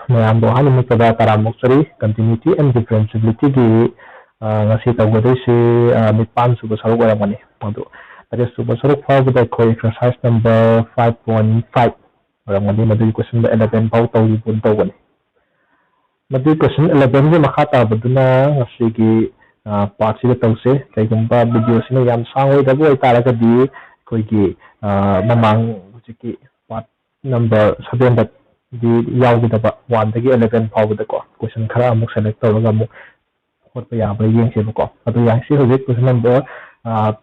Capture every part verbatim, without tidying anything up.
ꯃꯌꯥꯝꯕꯨ ꯑꯍꯥꯟꯕꯃꯛꯇꯗ ꯇꯔꯥꯝꯅ ꯑꯣꯛꯆꯔꯤ꯫ Continuity and Differentiability ꯒꯤ ꯉꯁꯤ ꯇꯧꯒꯗꯣꯏꯁꯤ ꯅꯤꯄꯥꯟ ꯁꯨꯕ ꯁꯔꯨꯛ ꯑꯣꯏꯔꯝꯒꯅꯤ꯫ ꯑꯗꯨ ꯇꯔꯦꯠ ꯁꯨꯕ ꯁꯔꯨꯛ ꯐꯥꯎꯕꯗ ꯑꯩꯈꯣꯏ exercise number five point five ꯑꯣꯏꯔꯝꯒꯅꯤ꯫ ꯃꯗꯨꯒꯤ question number eleven ꯐꯥꯎ ꯇꯧꯔꯤꯕ ꯇꯧꯕꯅꯤ꯫ ꯃꯗꯨꯒꯤ question eleven ꯒꯤ ꯃꯈꯥ ꯇꯥꯕꯗꯨꯅ ꯉꯁꯤꯒꯤ part ꯁꯤꯗ ꯇꯧꯁꯦ꯫ ꯀꯩꯒꯨꯝꯕ video ꯁꯤꯅ ꯌꯥꯝ ꯁꯥꯡꯉꯣꯏꯗꯕ ꯑꯣꯏꯇꯥꯔꯒꯗꯤ ꯑꯩꯈꯣꯏꯒꯤ ꯃꯃꯥꯡ ꯍꯧꯖꯤꯛꯀꯤ part number seven ꯗꯗꯤ ꯌꯥꯎꯒꯗꯕ one ꯗꯒꯤ eleven ꯐꯥꯎꯕꯗꯀꯣ question ꯈꯔ ꯑꯃꯨꯛ select ꯇꯧꯔꯒ ꯑꯃꯨꯛ ꯍꯣꯠꯄ ꯌꯥꯕ꯭ꯔꯥ ꯌꯦꯡꯁꯦꯕꯀꯣ꯫ ꯑꯗꯨ ꯌꯥꯏ꯫ ꯁꯤ ꯍꯧꯖꯤꯛ question number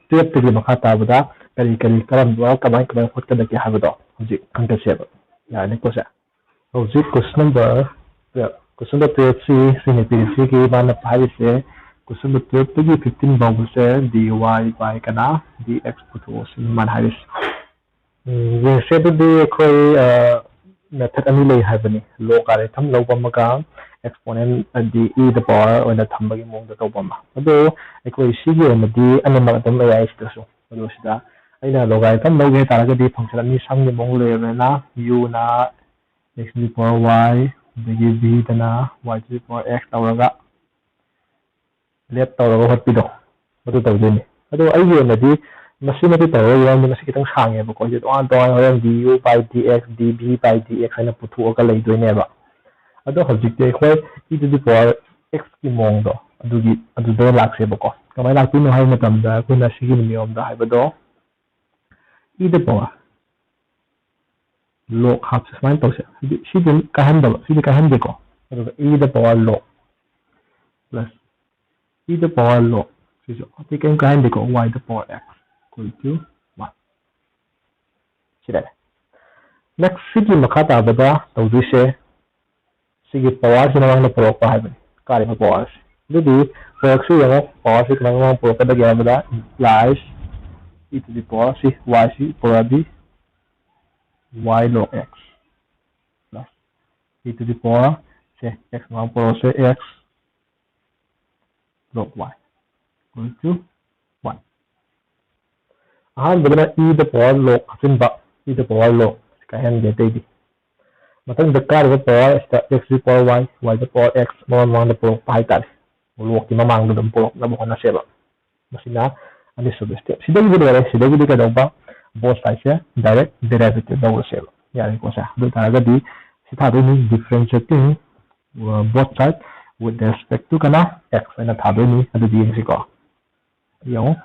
twelve ꯇꯒꯤ ꯃꯈꯥ ꯇꯥꯕꯗ ꯀꯔꯤ ꯀꯔꯤ ꯀꯔꯝꯕ ꯀꯃꯥꯏ ꯀꯃꯥꯏ ꯍꯣꯠꯀꯗꯒꯦ ꯍꯥꯏꯕꯗꯣ ꯍꯧꯖꯤꯛ ꯈꯪꯒꯠꯁꯦꯕ꯫ ꯌꯥꯔꯅꯤꯀꯣ ꯁꯦ꯫ ꯍꯧꯖꯤꯛ question number twelve, question number twelve ꯁꯤ ꯁꯤꯅꯤ ꯄꯤꯔꯤꯁꯤꯒꯤ ꯃꯥꯅ ꯍꯥꯏꯔꯤꯁꯦ꯫ Question number twelve ꯇꯒꯤ fifteen ꯐꯥꯎꯕꯁꯦ dy by ꯀꯅꯥ dx ꯄꯨꯊꯣꯛꯑꯣ ꯁꯤꯅꯤ ꯃꯥꯅ ꯍꯥꯏꯔꯤꯁꯦ꯫ ꯎꯝ, ꯌꯦꯡꯁꯦ꯫ ꯑꯗꯨꯗꯤ ꯑꯩꯈꯣꯏ method ꯑꯅꯤ ꯂꯩ ꯍꯥꯏꯕꯅꯤ꯫ Logarithm ꯂꯧꯕ ꯑꯃꯒ exponent ꯍꯥꯏꯗꯤ e the power ꯑꯣꯏꯅ ꯊꯝꯕꯒꯤ ꯃꯑꯣꯡꯗ ꯇꯧꯕ ꯑꯃ꯫ ꯑꯗꯣ ꯑꯩꯈꯣꯏ ꯁꯤꯒꯤ ꯑꯣꯏꯅꯗꯤ ꯑꯅꯤꯃꯛ ꯑꯗꯨꯝ ꯌꯥꯏ ꯁꯤꯗꯁꯨ꯫ ꯑꯗꯣ ꯁꯤꯗ ꯑꯩꯅ logarithm ꯂꯧꯒꯦ ꯍꯥꯏꯇꯥꯔꯒꯗꯤ function ꯑꯅꯤ ꯁꯝꯒꯤ ꯃꯑꯣꯡ ꯂꯩꯔꯕꯅꯤꯅ u ꯅ x to the power y ꯑꯗꯒꯤ v ꯗꯅ y to the power x ꯇꯧꯔꯒ let ꯇꯧꯔꯒ ꯍꯣꯠꯄꯤꯗꯣ ꯑꯗꯨ ꯇꯧꯗꯣꯏꯅꯤ꯫ ꯑꯗꯣ ꯑꯩꯒꯤ ꯑꯣꯏꯅꯗꯤ ꯃꯁꯤꯃꯗꯤ ꯇꯧꯔꯔꯣꯏ, ꯃꯔꯝꯗꯤ ꯃꯁꯤ ꯈꯤꯇꯪ ꯁꯥꯡꯉꯦꯕꯀꯣ꯫ ꯑꯩꯁꯦ ꯇꯣꯉꯥꯟ ꯇꯣꯉꯥꯟ ꯍꯣꯔꯦꯟ du by dx, dv by dx ꯍꯥꯏꯅ ꯄꯨꯊꯣꯛꯑꯒ ꯂꯩꯗꯣꯏꯅꯦꯕ꯫ ꯑꯗꯣ ꯍꯧꯖꯤꯛꯇꯤ ꯑꯩꯈꯣꯏ e to the power x ꯀꯤ ꯃꯑꯣꯡꯗꯣ ꯑꯗꯨꯒꯤ ꯑꯗꯨꯗ ꯂꯥꯛꯁꯦꯕꯀꯣ꯫ ꯀꯃꯥꯏꯅ ꯂꯥꯛꯇꯣꯏꯅꯣ ꯍꯥꯏꯕ ꯃꯇꯝꯗ ꯑꯩꯈꯣꯏꯅ ꯁꯤꯒꯤ ꯅꯤꯌꯣꯝꯗ ꯍꯥꯏꯕꯗꯣ e the power log ꯍꯥꯞꯁꯦ꯫ ꯁꯨꯃꯥꯏꯅ ꯇꯧꯁꯦ꯫ ꯍꯥꯏꯗꯤ ꯁꯤꯗꯤ ꯀꯥꯏꯍꯟꯗꯕ, ꯁꯤꯗꯤ ꯀꯥꯏꯍꯟꯗꯦꯀꯣ꯫ ꯑꯗꯨꯒ e the power log plus e the power log ꯁꯤꯁꯨ ꯑꯇꯩ ꯀꯔꯤꯝ ꯀꯥꯏꯍꯟꯗꯦꯀꯣ꯫ Y the power x equal to one꯫ ꯁꯤ ꯂꯩꯔꯦ꯫ Next ꯁꯤꯒꯤ ꯃꯈꯥ ꯇꯥꯕꯗ ꯇꯧꯗꯣꯏꯁꯦ ꯁꯤꯒꯤ power ꯁꯤ ꯃꯃꯥꯡꯗ ꯄꯨꯔꯛꯄ ꯍꯥꯏꯕꯅꯤ, ꯀꯥꯔꯤꯕ power ꯁꯤ꯫ ꯑꯗꯨꯗꯤ ꯄꯨꯔꯛꯁꯤ ꯌꯦꯡꯉꯣ, power ꯁꯤ ꯀꯃꯥꯏꯅ ꯃꯃꯥꯡ ꯄꯨꯔꯛꯀꯗꯒꯦ ꯍꯥꯏꯕꯗ implies e to the power ꯁꯤ y ꯁꯤ ꯄꯨꯔꯛꯑꯗꯤ y log x plus e to the power say x ꯃꯃꯥꯡ ꯄꯨꯔꯛꯁꯦ x log y equal to one꯫ ꯑꯍꯥꯟꯕꯗꯅ e the power log ꯍꯥꯞꯆꯤꯟꯕ, e the power log ꯀꯥꯏꯍꯟꯒꯦ꯫ ꯑꯇꯩꯗꯤ ꯃꯊꯪꯗ ꯀꯥꯔꯤꯕ power ꯑꯁꯤꯗ x to the power y, y to the power x ꯃꯃꯥꯡ ꯃꯃꯥꯡꯗ ꯄꯨꯔꯛꯄ ꯍꯥꯏꯇꯥꯔꯦ꯫ Log ꯀꯤ ꯃꯃꯥꯡꯗ ꯑꯗꯨꯝ ꯄꯨꯔꯛꯅꯕ ꯍꯣꯠꯅꯁꯦꯕ꯫ ꯃꯁꯤꯅ ꯑꯅꯤꯁꯨꯕ step꯫ ꯁꯤꯗꯒꯤꯗꯤ ꯂꯣꯏꯔꯦ꯫ ꯁꯤꯗꯒꯤꯗꯤ ꯀꯩꯗꯧꯕ? Both side ꯁꯦ direct derivative ꯂꯧꯔꯁꯦꯕ꯫ ꯌꯥꯔꯦꯀꯣ ꯁꯦ? ꯑꯗꯨ ꯑꯣꯏꯇꯥꯔꯒꯗꯤ ꯁꯤ ꯊꯥꯗꯣꯏꯅꯤ, differentiating, uh, both side with respect to ꯀꯅꯥ? X ꯑꯣꯏꯅ ꯊꯥꯗꯣꯏꯅꯤ꯫ ꯑꯗꯨꯗꯤ ꯌꯦꯡꯁꯤꯀꯣ꯫ ꯌꯦꯡꯉꯣ,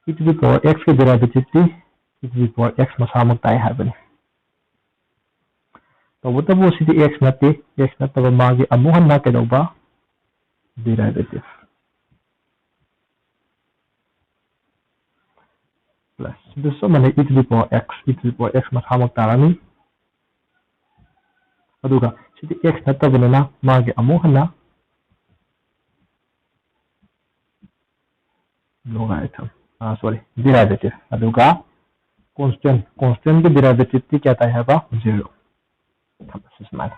e to the power x ꯀꯤ derivative T e to the power x ꯃꯁꯥꯃꯛ ꯇꯥꯏ ꯍꯥꯏꯕꯅꯤ꯫ ꯇꯧꯕꯇꯕꯨ ꯁꯤꯗꯤ x ꯅꯠꯇꯦ, x ꯅꯠꯇꯕ ꯃꯥꯒꯤ ꯑꯃꯨꯛ ꯍꯟꯅ ꯀꯩꯗꯧꯕ? Derivative꯫ Plus ꯁꯤꯗ ꯆꯞ ꯃꯥꯟꯅꯩ, e to the power x, e to the power x ꯃꯁꯥꯃꯛ ꯇꯥꯔꯅꯤ꯫ ꯑꯗꯨꯒ ꯁꯤꯗꯤ x ꯅꯠꯇꯕꯅꯤꯅ ꯃꯥꯒꯤ ꯑꯃꯨꯛ ꯍꯟꯅ logarithm, ꯑꯥ, sorry, derivative꯫ ꯑꯗꯨꯒ constant, constant ꯀꯤ derivative ꯇꯤ ꯀꯌꯥ ꯇꯥꯏ ꯍꯥꯏꯕ? Zero꯫ ꯊꯝꯃꯁꯤ ꯁꯨꯃꯥꯏꯅ꯫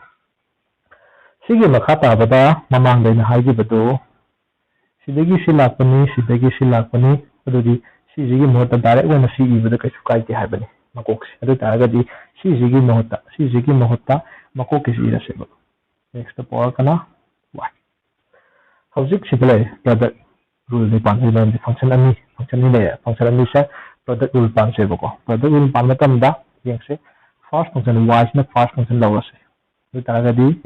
ꯁꯤꯒꯤ ꯃꯈꯥ ꯇꯥꯕꯗ ꯃꯃꯥꯡꯗ ꯑꯩꯅ ꯍꯥꯏꯈꯤꯕꯗꯨ, ꯁꯤꯗꯒꯤ ꯁꯤ ꯂꯥꯛꯄꯅꯤ, ꯁꯤꯗꯒꯤ ꯁꯤ ꯂꯥꯛꯄꯅꯤ, ꯑꯗꯨꯗꯤ ꯁꯤꯁꯤꯒꯤ ꯃꯍꯨꯠꯇ direct ꯑꯣꯏꯅ ꯁꯤ ꯏꯕꯗ ꯀꯩꯁꯨ ꯀꯥꯏꯗꯦ ꯍꯥꯏꯕꯅꯤ ꯃꯀꯣꯛꯁꯦ꯫ ꯑꯗꯨ ꯑꯣꯏꯇꯥꯔꯒꯗꯤ ꯁꯤꯁꯤꯒꯤ ꯃꯍꯨꯠꯇ, ꯁꯤꯁꯤꯒꯤ ꯃꯍꯨꯠꯇ ꯃꯀꯣꯛꯀꯤꯁꯤ ꯏꯔꯁꯦꯕ, x to the power ꯀꯅꯥ? Y꯫ ꯍꯧꯖꯤꯛ ꯁꯤꯗ ꯂꯩꯔꯦ product rule ꯅꯤ ꯄꯥꯟꯗꯣꯏ꯫ ꯃꯔꯝꯗꯤ function ꯑꯅꯤ, function ꯑꯅꯤ ꯂꯩꯔꯦ꯫ Function ꯑꯅꯤꯁꯦ product rule ꯄꯥꯟꯁꯦꯕꯀꯣ꯫ Product rule ꯄꯥꯟꯕ ꯃꯇꯝꯗ ꯌꯦꯡꯁꯦ, first function y ꯁꯤꯅ first function ꯂꯧꯔꯁꯦ꯫ ꯑꯗꯨ ꯑꯣꯏꯇꯥꯔꯒꯗꯤ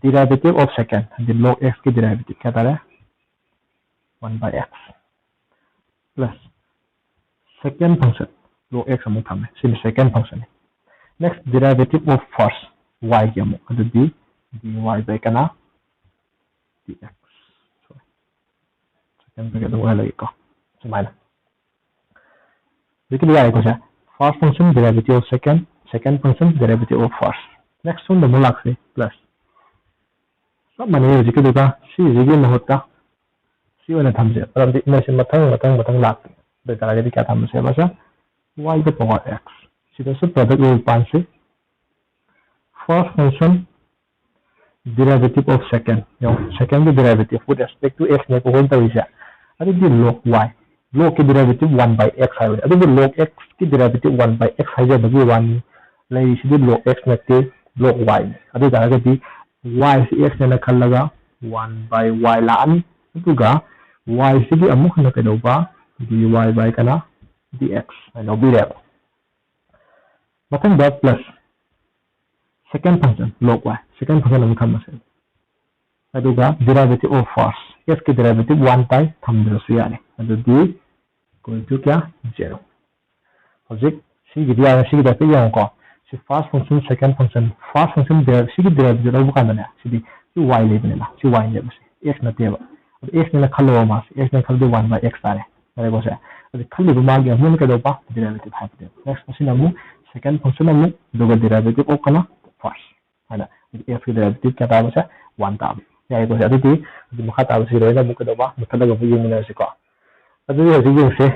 derivative of second, ꯍꯥꯏꯗꯤ log x ꯀꯤ derivative ꯀꯌꯥ ꯇꯥꯔꯦ? One by x꯫ Plus second function, log x ꯑꯃꯨꯛ ꯊꯝꯃꯦ꯫ ꯁꯤꯅ second function ꯅꯤ꯫ Next, derivative of first, y ꯒꯤ ꯑꯃꯨꯛ, ꯑꯗꯨꯗꯤ dy by ꯀꯅꯥ? Dx꯫ Sorry꯫ Second bracket ꯑꯗꯨꯝ ꯑꯣꯏꯍꯜꯂꯒꯦꯀꯣ꯫ ꯁꯨꯃꯥꯏꯅ꯫ ꯍꯧꯖꯤꯛꯀꯤꯗꯤ ꯌꯥꯔꯦꯀꯣ ꯁꯦ? First function derivative of second, second function derivative of first꯫ Next ꯁꯣꯝꯗ ꯑꯃꯨꯛ ꯂꯥꯛꯁꯤ, plus꯫ ꯆꯞ ꯃꯥꯟꯅꯩ ꯍꯧꯖꯤꯛꯀꯤꯗꯨꯒ꯫ ꯁꯤꯁꯤꯒꯤ ꯃꯍꯨꯠꯇ ꯁꯤ ꯑꯣꯏꯅ ꯊꯝꯁꯦ, ꯃꯔꯝꯗꯤ ꯃꯣꯏꯁꯦ ꯃꯊꯪ ꯃꯊꯪ ꯃꯊꯪ ꯂꯥꯛꯄ꯫ ꯑꯗꯨ ꯑꯣꯏꯇꯥꯔꯒꯗꯤ ꯀꯌꯥ ꯊꯝꯃꯁꯦꯕ ꯁꯦ? Y to the power x꯫ ꯁꯤꯗꯁꯨ product rule ꯄꯥꯟꯁꯤ꯫ First function derivative of second꯫ ꯌꯦꯡꯉꯣ, second ꯒꯤ derivative with respect to x ꯅꯦꯕ ꯑꯩꯈꯣꯏꯅ ꯇꯧꯔꯤꯁꯦ꯫ ꯑꯗꯨꯗꯤ log y, log ꯀꯤ derivative one by x ꯍꯥꯏꯕꯅꯤ꯫ ꯑꯗꯨꯕꯨ log x ꯀꯤ derivative one by x ꯍꯥꯏꯖꯕꯒꯤ ꯋꯥꯅꯤ, ꯂꯩꯔꯤꯁꯤꯗꯤ log x ꯅꯠꯇꯦ, log y ꯅꯤ꯫ ꯑꯗꯨ ꯑꯣꯏ ꯇꯥꯔꯒꯗꯤ y ꯁꯤ x ꯅꯦꯅ ꯈꯜꯂꯒ one by y ꯂꯥꯛꯑꯅꯤ꯫ ꯑꯗꯨꯒ y ꯁꯤꯒꯤ ꯑꯃꯨꯛ ꯍꯟꯅ ꯀꯩꯗꯧꯕ? dy by ꯀꯅꯥ? Dx ꯍꯥꯏꯅ ꯂꯧꯕꯤꯔꯦꯕ꯫ ꯃꯊꯪꯗ plus second function log y, second function ꯑꯃꯨꯛ ꯊꯝꯃꯁꯦ꯫ ꯑꯗꯨꯒ derivative of first, f ꯀꯤ derivative one pi ꯊꯝꯗ꯭ꯔꯁꯨ ꯌꯥꯔꯦ꯫ ꯑꯗꯨꯗꯤ equal to ꯀꯌꯥ? Zero꯫ ꯍꯧꯖꯤꯛ ꯁꯤꯒꯤꯗꯤ ꯌꯥꯔꯦ, ꯁꯤꯒꯤꯗꯤ ꯍꯥꯏꯐꯦꯠ ꯌꯦꯡꯉꯨꯀꯣ꯫ ꯁꯤ first function, second function, first function deriv-, ꯁꯤꯒꯤ derivative ꯂꯧꯕ ꯀꯥꯟꯗꯅꯦ, ꯁꯤꯗꯤ ꯁꯤ y ꯂꯩꯕꯅꯤꯅ ꯁꯤ y ꯅꯦꯕ, ꯁꯤ x ꯅꯠꯇꯦꯕ꯫ ꯑꯗꯨ x ꯅꯦꯅ ꯈꯜꯂꯣꯕ, ꯃꯥꯁꯦ x ꯅꯦꯅ ꯈꯜꯂꯗꯤ one by x ꯇꯥꯔꯦ꯫ ꯌꯥꯔꯦꯀꯣ ꯁꯦ? ꯑꯗꯨ ꯈꯜꯂꯤꯕ ꯃꯥꯒꯤ ꯑꯃꯨꯛ ꯀꯩꯗꯧꯕ? Derivative ꯍꯥꯏꯕꯅꯦꯕ꯫ Next ꯑꯁꯤꯅ ꯑꯃꯨꯛ second function ꯑꯃꯨꯛ, ꯑꯗꯨꯒ derivative of ꯀꯅꯥ? First ꯍꯥꯏꯅ꯫ ꯑꯗꯨꯗꯤ f ꯀꯤ derivative ꯀꯌꯥ ꯇꯥꯕꯁꯦ? One ꯇꯥꯕ꯫ ꯌꯥꯔꯦꯀꯣ ꯁꯦ? ꯑꯗꯨꯗꯤ ꯍꯧꯖꯤꯛ ꯃꯈꯥ ꯇꯥꯕꯁꯤ ꯂꯣꯏꯅ ꯑꯃꯨꯛ ꯀꯩꯗꯧꯕ? ꯃꯨꯠꯊꯠꯂꯒ ꯑꯃꯨꯛ ꯌꯦꯡꯃꯤꯟꯅꯔꯁꯤꯀꯣ꯫ ꯑꯗꯨꯗꯤ ꯍꯧꯖꯤꯛ ꯌꯦꯡꯁꯦ꯫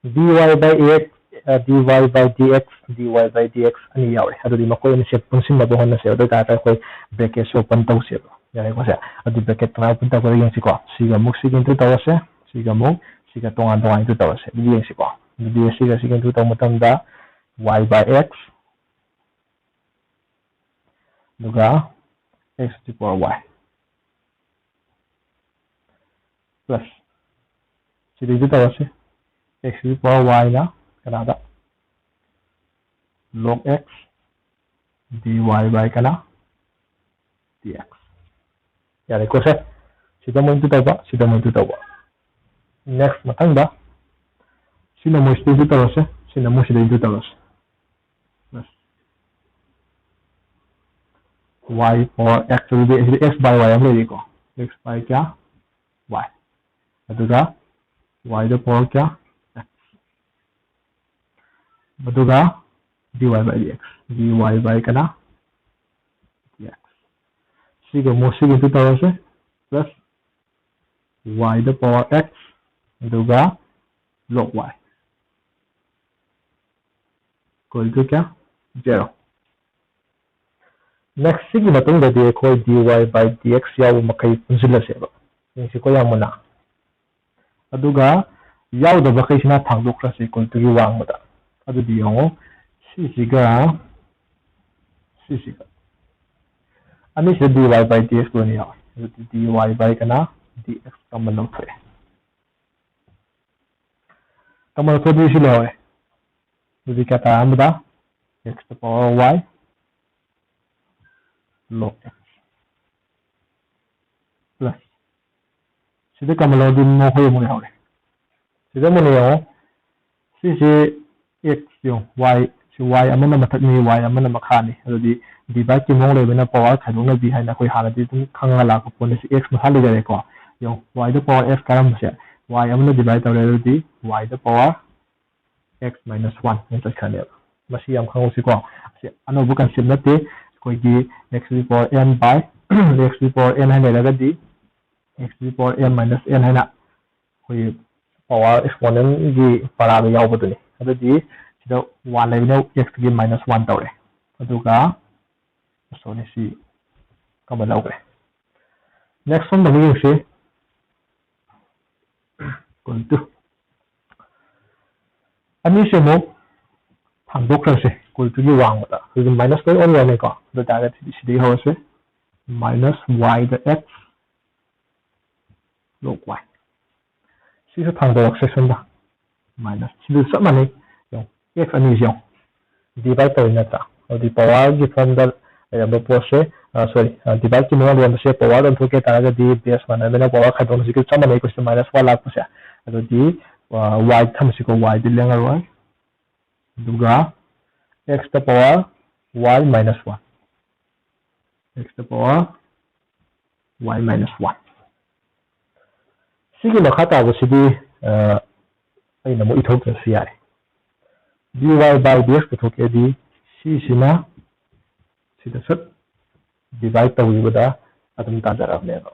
Dy by x, ꯑ, dy by dx, dy by dx ꯑꯅꯤ ꯌꯥꯎꯔꯦ꯫ ꯑꯗꯨꯗꯤ ꯃꯈꯣꯏ ꯑꯅꯤꯁꯦ ꯄꯨꯟꯁꯤꯟꯅꯕ ꯍꯣꯠꯅꯁꯦ꯫ ꯑꯗꯨ ꯑꯣꯏ ꯇꯥꯔꯒꯗꯤ ꯑꯩꯈꯣꯏ bracket ꯁꯦ open ꯇꯧꯁꯦꯕ꯫ ꯌꯥꯔꯦꯀꯣ ꯁꯦ? ꯑꯗꯨ bracket ꯀꯃꯥꯏꯅ open ꯇꯧꯒꯗꯒꯦ ꯌꯦꯡꯁꯤꯀꯣ꯫ ꯁꯤꯒ ꯑꯃꯨꯛ ꯁꯤꯒ into ꯇꯧꯔꯁꯦ꯫ ꯁꯤꯒ ꯑꯃꯨꯛ ꯁꯤꯒ ꯇꯣꯉꯥꯟ ꯇꯣꯉꯥꯟ into ꯇꯧꯔꯁꯦ꯫ ꯑꯗꯨꯗꯤ ꯌꯦꯡꯁꯤꯀꯣ꯫ ꯑꯗꯨꯗꯤ ꯁꯤꯒ ꯁꯤꯒ into ꯇꯧꯕ ꯃꯇꯝꯗ y by x, ꯑꯗꯨꯒ x to the power y plus ꯁꯤꯗꯩꯗ ꯇꯧꯔꯁꯤ꯫ X to the power y ꯅ ꯀꯅꯥꯗ? Log x dy by ꯀꯅꯥ? Dx꯫ ꯌꯥꯔꯦꯀꯣ ꯁꯦ? ꯁꯤꯗ ꯑꯃꯨꯛ into ꯇꯧꯕ, ꯁꯤꯗ ꯑꯃꯨꯛ into ꯇꯧꯕ꯫ Next ꯃꯊꯪꯗ ꯁꯤꯅ ꯑꯃꯨꯛ ꯁꯤꯗ into ꯇꯧꯔꯁꯦ, ꯁꯤꯅ ꯑꯃꯨꯛ ꯁꯤꯗ into ꯇꯧꯔꯁꯦ꯫ Plus y power x, ꯑꯗꯨꯗꯤ ꯁꯤꯗ x by y ꯑꯃ ꯂꯩꯔꯤꯀꯣ꯫ X by ꯀꯌꯥ? Y꯫ ꯑꯗꯨꯒ y ꯗ power ꯀꯌꯥ? X꯫ ꯑꯗꯨꯒ dy by dx, dy by ꯀꯅꯥ? Dx꯫ ꯁꯤꯒ ꯑꯃꯨꯛ ꯁꯤꯒ into ꯇꯧꯔꯁꯦ, plus y ꯗ power x, ꯑꯗꯨꯒ log y equal to ꯀꯌꯥ? Zero꯫ Next ꯁꯤꯒꯤ ꯃꯇꯨꯡꯗꯗꯤ ꯑꯩꯈꯣꯏ dy by dx ꯌꯥꯎꯕ ꯃꯈꯩ ꯄꯨꯟꯁꯤꯜꯂꯁꯦꯕ꯫ ꯌꯦꯡꯁꯤꯀꯣ ꯌꯥꯝ ꯃꯨꯟꯅ꯫ ꯑꯗꯨꯒ ꯌꯥꯎꯗꯕꯈꯩꯁꯤꯅ ꯊꯥꯡꯗꯣꯛꯈ꯭ꯔꯁꯦ equal to ꯒꯤ ꯋꯥꯡꯃꯗ꯫ ꯑꯗꯨꯗꯤ ꯌꯦꯡꯉꯣ, ꯁꯤꯁꯤꯒ ꯁꯤꯁꯤꯒ ꯑꯅꯤꯁꯤꯗ dy by dx ꯂꯣꯏꯅ ꯌꯥꯎꯔꯦ꯫ ꯑꯗꯨꯗꯤ dy by ꯀꯅꯥ? Dx common ꯂꯧꯊꯣꯛꯑꯦ꯫ Common ꯂꯧꯊꯣꯛꯑꯗꯤ ꯁꯤ ꯂꯩꯍꯧꯔꯦ꯫ ꯑꯗꯨꯗꯤ ꯀꯌꯥ ꯇꯥꯔꯦ ꯑꯍꯥꯟꯕꯗ? X to power y log x plus ꯁꯤꯗ common ꯂꯧꯔꯗꯤ ꯃꯈꯣꯏ ꯑꯃꯨꯛ ꯂꯩꯍꯧꯔꯦ꯫ ꯁꯤꯗ ꯑꯃꯨꯛ ꯌꯦꯡꯉꯣ꯫ ꯁꯤꯁꯤ x ꯌꯦꯡꯉꯣ, y, ꯁꯤ y ꯑꯃꯅ ꯃꯊꯛꯅꯤ, y ꯑꯃꯅ ꯃꯈꯥꯅꯤ꯫ ꯑꯗꯨꯗꯤ divide ꯀꯤ ꯃꯑꯣꯡ ꯂꯩꯕꯅ power ꯈꯥꯏꯗꯣꯛꯅꯕꯤ ꯍꯥꯏꯅ ꯑꯩꯈꯣꯏ ꯍꯥꯟꯅꯗꯤ ꯑꯗꯨꯝ ꯈꯪꯉꯒ ꯂꯥꯛꯄ ꯄꯣꯠꯅꯤ꯫ ꯁꯤ x ꯃꯈꯥ ꯂꯩꯖꯔꯦꯀꯣ꯫ ꯌꯦꯡꯉꯣ, y ꯗ power x ꯀꯥꯔꯝꯕꯁꯦ y ꯑꯃꯅ divide ꯇꯧꯔꯦ, ꯑꯗꯨꯗꯤ y ꯗ power x minus one ꯑꯗꯨꯝ ꯆꯠꯈ꯭ꯔꯅꯦꯕ꯫ ꯃꯁꯤ ꯌꯥꯝ ꯈꯪꯍꯧꯁꯤꯀꯣ꯫ ꯁꯤ ꯑꯅꯧꯕ concept ꯅꯠꯇꯦ꯫ ꯑꯩꯈꯣꯏꯒꯤ x to the power n by x to the power n ꯍꯥꯏꯅ ꯂꯩꯔꯒꯗꯤ x to the power n minus n ꯍꯥꯏꯅ ꯑꯩꯈꯣꯏꯒꯤ power exponent ꯀꯤ ꯄꯔꯥꯗ ꯌꯥꯎꯕꯗꯨꯅꯤ꯫ ꯑꯗꯨꯗꯤ ꯁꯤꯗ one ꯂꯩꯕꯅ x ꯀꯤ minus one ꯇꯧꯔꯦ꯫ ꯑꯗꯨꯒ, sorry, ꯁꯤ common ꯂꯧꯈ꯭ꯔꯦ꯫ Next one ꯑꯃꯨꯛ ꯌꯦꯡꯁꯤ꯫ Equal to ꯑꯅꯤꯁꯦ ꯑꯃꯨꯛ ꯊꯥꯡꯗꯣꯛꯈ꯭ꯔꯁꯦ꯫ Equal to ꯒꯤ ꯋꯥꯡꯃꯗ ꯑꯗꯨꯗꯤ minus ꯂꯣꯏ ꯑꯣꯟꯈ꯭ꯔꯅꯤꯀꯣ꯫ ꯑꯗꯨ ꯑꯣꯏꯇꯥꯔꯒꯗꯤ ꯁꯤꯗꯒꯤ ꯍꯧꯔꯁꯦ꯫ Minus y ꯗ x log y꯫ ꯁꯤꯁꯨ ꯊꯥꯡꯗꯣꯔꯛꯁꯦ ꯁꯣꯝꯗ꯫ Minus ꯁꯤꯁꯨ ꯆꯞ ꯃꯥꯟꯅꯩ꯫ ꯌꯦꯡꯉꯣ, x ꯑꯅꯤꯁꯤ ꯌꯦꯡꯉꯣ, divide ꯇꯧꯔꯤ ꯅꯠꯇ꯭ꯔꯥ? ꯑꯗꯨꯗꯤ power ꯒꯤ form ꯗ ꯂꯩꯔꯝꯕ ꯄꯣꯠꯁꯦ, sorry, divide ꯀꯤ ꯃꯑꯣꯡꯗ ꯂꯩꯔꯝꯕꯁꯦ power ꯑꯣꯟꯊꯣꯛꯀꯦ ꯇꯥꯔꯒꯗꯤ base ꯃꯥꯟꯅꯕꯅ power ꯈꯥꯏꯗꯣꯛꯅꯁꯤ, ꯆꯞ ꯃꯥꯟꯅꯩ꯫ Question minus one ꯂꯥꯛꯄꯁꯦ꯫ ꯑꯗꯨꯗꯤ y ꯊꯝꯃꯁꯤꯀꯣ, y ꯗꯤ ꯂꯦꯡꯉꯔꯣꯏ꯫ ꯑꯗꯨꯒ x ꯗ power y minus one, x ꯗ power y minus one꯫ ꯁꯤꯒꯤ ꯃꯈꯥ ꯇꯥꯕꯁꯤꯗꯤ ꯑꯩꯅ ꯑꯃꯨꯛ ꯏꯊꯣꯛꯇ꯭ꯔꯁꯨ ꯌꯥꯔꯦ꯫ Dy by dx ꯄꯨꯊꯣꯛꯀꯦꯗꯤ ꯁꯤꯁꯤꯅ ꯁꯤꯗ ꯁꯠ divide ꯇꯧꯈꯤꯕꯗ ꯑꯗꯨꯝ ꯇꯥꯖꯔꯕꯅꯦꯕ꯫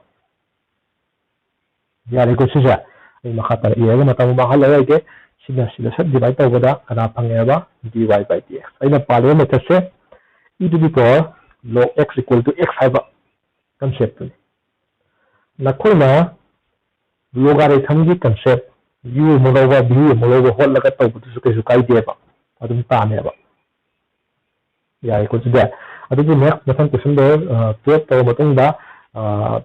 ꯌꯥꯔꯦꯀꯣ ꯁꯤꯁꯦ? ꯑꯩ ꯃꯈꯥ ꯇꯥꯅ ꯏꯔꯒ ꯃꯇꯝ ꯃꯥꯡꯍꯜꯂꯔꯣꯏꯒꯦ꯫ ꯁꯤꯅ ꯁꯤꯗ ꯁꯠ divide ꯇꯧꯕꯗ ꯀꯅꯥ ꯐꯪꯉꯦꯕ? Dy by dx꯫ ꯑꯩꯅ ꯄꯥꯜꯂꯤꯕ methodꯁꯦ e to the power log x equal to x ꯍꯥꯏꯕ conceptꯇꯨꯅꯤ꯫ ꯅꯈꯣꯏꯅ logarithmꯒꯤ concept, u ꯑꯃꯨꯛ ꯂꯧꯕ, v ꯑꯃꯨꯛ ꯂꯧꯕ ꯍꯣꯠꯂꯒ ꯇꯧꯕꯗꯨꯁꯨ ꯀꯩꯁꯨ ꯀꯥꯏꯗꯦꯕ, ꯑꯗꯨꯝ ꯇꯥꯅꯦꯕ꯫ ꯌꯥꯔꯦꯀꯣ? ꯑꯗꯨꯗꯤ ꯑꯗꯨꯕꯨ next ꯃꯊꯪ question number twelve ꯇꯧꯔ ꯃꯇꯨꯡꯗ